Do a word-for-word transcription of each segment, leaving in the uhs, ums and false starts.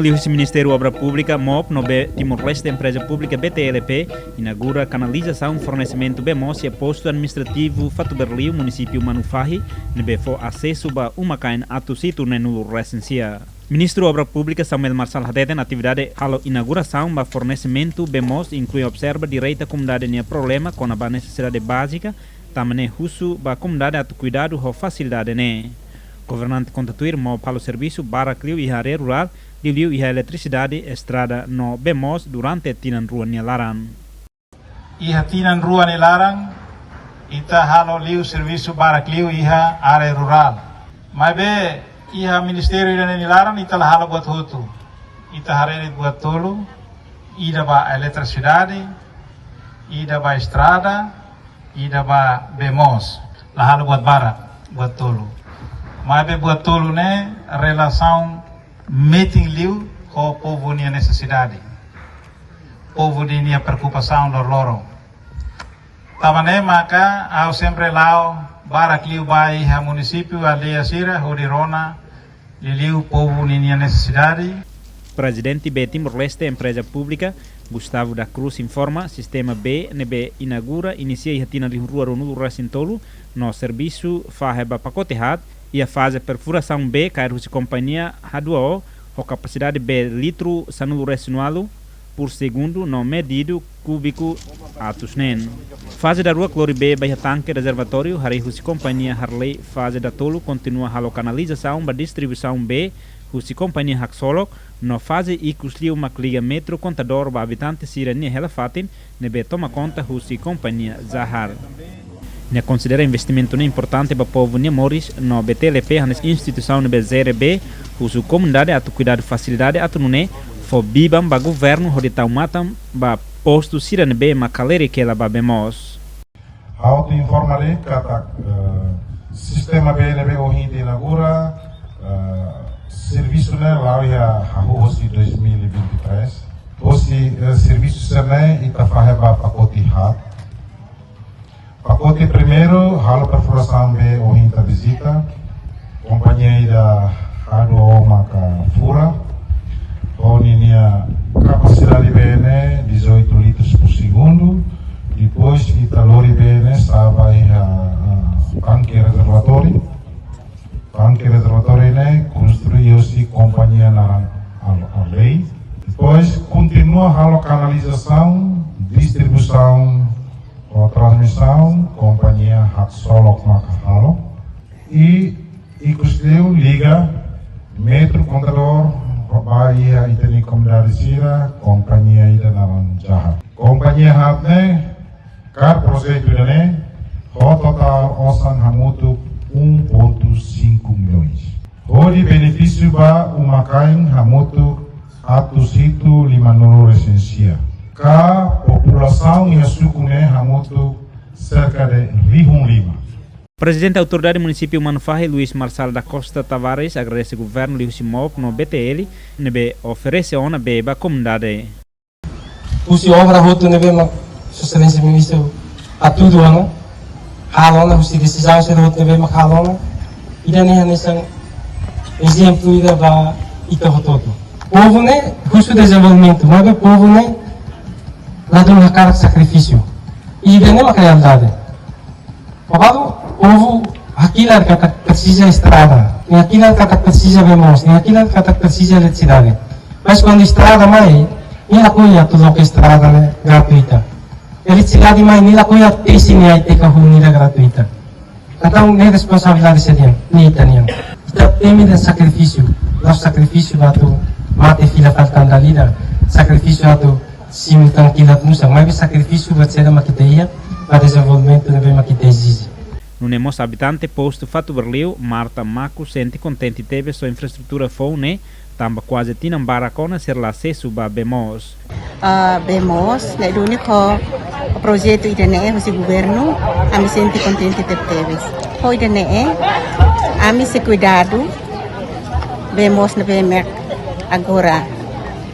Liuhusi Ministériu Obra Públika, MOP, no Bee Timor-Leste Empreza Públika, B T L P, inaugura kanalizasaun fornesimentu bee moos iha postu administrativu Fatuberliu, munisípiu Manufahi, ne'ebé fó asesu ba uma-kain atus hitu neenulu resin sia. Ministru Obra Públika Samuel Marçal hateten atividade halo inaugurasaun ba fornesimentu bee moos inklui observa direta komunidade nia problema kona-ba nesesidade bázika, tanba ne'e husu ba komunidade atu kuidadu ho fasilidade ne'e. Governante konta tuir MOP halo servisu barak liu iha área rurál, liuliu iha eletrisidade, estrada no bee moos durante tinan rua nia laran. Iha tinan rua nia laran, ita halo liu servisu barak liu iha área rurál. Maibé iha ministériu ida-ne'e nia laran ita la halo buat hotu. Ita haree de'it buat tolu, ida ba eletrisidade, ida ba estrada, ida ba bee moos. La halo buat barak, buat tolu. Maibé buat tolu ne'e relasaun metin liu ho povu nia nesesidade. Povu ninia preokupasaun loroloron. Tanba ne'e maka ha'u sempre la'o barak liu ba iha munisípiu, aldeia sira, hodi rona liuliu povu ninia nesesidade. Prezidente Bee Timor-Leste Empreza Públika, Gustavo da Cruz, informa sistema bee ne'ebé inaugura inisia iha tinan rihun rua ruanulu resin tolu, no servisu fahe ba pakote haat, iha faze perfurasaun bee kaer husi kompañia H dua O, ho kapasidade bee litru sanulu resin ualu por segundu no medidu kúbiku atus neen. Faze daruak lori bee ba iha tanke rezervatóriu harii husi kompañia Harley. Faze datolu kontinua halo kanalizasaun ba distribuisaun bee husi kompañia Haksolok, no faze ikus liu mak liga metru kontadór ba abitante sira-nia hela fatin ne'ebé toma konta husi kompañia Zahar. Nia konsidera investimentu ne'e importante ba povu nia moris, no B T L P hanesan instituisaun ne'ebé jere bee husu komunidade atu kuidadu fasilidade atu nune'e fó biban ba governu hodi tau matan ba postu sira ne'ebé mak halerik hela ba bee moos. Ha'u atu informa de'it katak, eh, sistema bee ne'ebé ohin ita inaugura, eh, servisu ne'e la'o iha hahú hosi dois mil e vinte e três. Hosi, eh, servisu sira-ne'e ita fahe ba pakote haat. Pakote primeiru, halo perfurasaun bee ohin ita vizita. Kompañia ida H dua O maka fura. Ho ninia kapasidade bee ne'e dezoito litros por segundo. Depois ita lori bee ne'e sa'e ba iha, ah, tanke rezervatóriu. Tanke rezervatóriu ne'e konstrui hosi kompañia naran Al-, Arley. Depois kontinua halo kanalizasaun, distribuisaun, ho transmisaun, kompañia Haksolok maka halo. I ikus liu liga metru kontadór ba iha ita-nia komunidade sira, kompañia ida naran Zahar. Kompañia haat ne'e kaer projetu ida-ne'e ho totál osan hamutuk um ponto cinco milhões. Hodi benefísiu ba uma-kain hamutuk atus hitu limanulu resin sia. Ka populasaun iha suku ne'e hamutuk serka de rihun lima. Prezidente Autoridade Munisípiu Manufahi, Luís Marçal da Costa Tavares, agradese governu liuhusi MOP no B T L ne'ebé oferese ona bee ba komunidade. Husi obra hotu ne'ebé mak Sua Exelénsia Ministru hatudu ona, halo ona, husi desizaun sira hotu ne'ebé mak halo ona, ida-ne'e hanesan ezemplu ida ba ita hotu-hotu. Povu ne'e husu dezenvolvimentu, maibé povu ne'e ladún hakarak sakrifísiu. Ida-ne'e mak realidade. Babadu, povu hakilar katak presiza estrada, nia hakilar katak presiza bee moos, nia hakilar katak presiza eletrisidade. Mas kuandu estrada mai, nia lakohi atu loke estrada ne'e gratuita. Eletrisidade mai, nia lakohi atu tesi nia ai-teka hun ida gratuita. Entaun, ne'e responsabilidade sé nian, nia ita-nian. Ita temi dehan sakrifísiu, la'ós sakrifísiu ba atu mate fila fali tan dala ida, sakrifísiu atu simu tan kilat nusá, maibé sakrifísiu buat saida mak ita iha ba dezenvolvimentu ne'ebé mak ita ezije. Nune'e mós abitante postu Fatuberliu, Marta Maku, sente kontente tebes ho infraestrutura foun ne'e, tanba kuaze tinan barak ona sira la asesu ba bee moos. Ah, bee moos, ne'e duni ho projetu ida-ne'e husi governu, ami sente kontente tebetebes. Ho ida-ne'e, ami sei kuidadu bee moos ne'ebé mak agora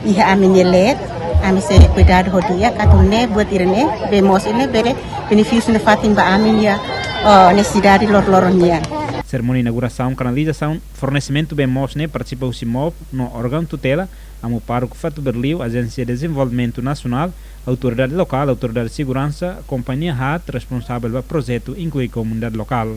iha ami-nia leet, ami sei kuidadu ho di'ak atu nune'e buat ida-ne'e, bee moos ida-ne'e bele benefísiu nafatin ba ami-nia, oh, nesesidade loroloron nian. Serimónia inaugurasaun kanalizasaun fornesimentu bee moos ne'e partisipa husi MOP no órgaun tutela, Amu Pároku Fatuberliu, Ajénsia Dezenvolvimentu Nasionál, autoridade lokál, autoridade seguransa, kompañia HAAT responsavel ba projetu, inklui komunidade lokál.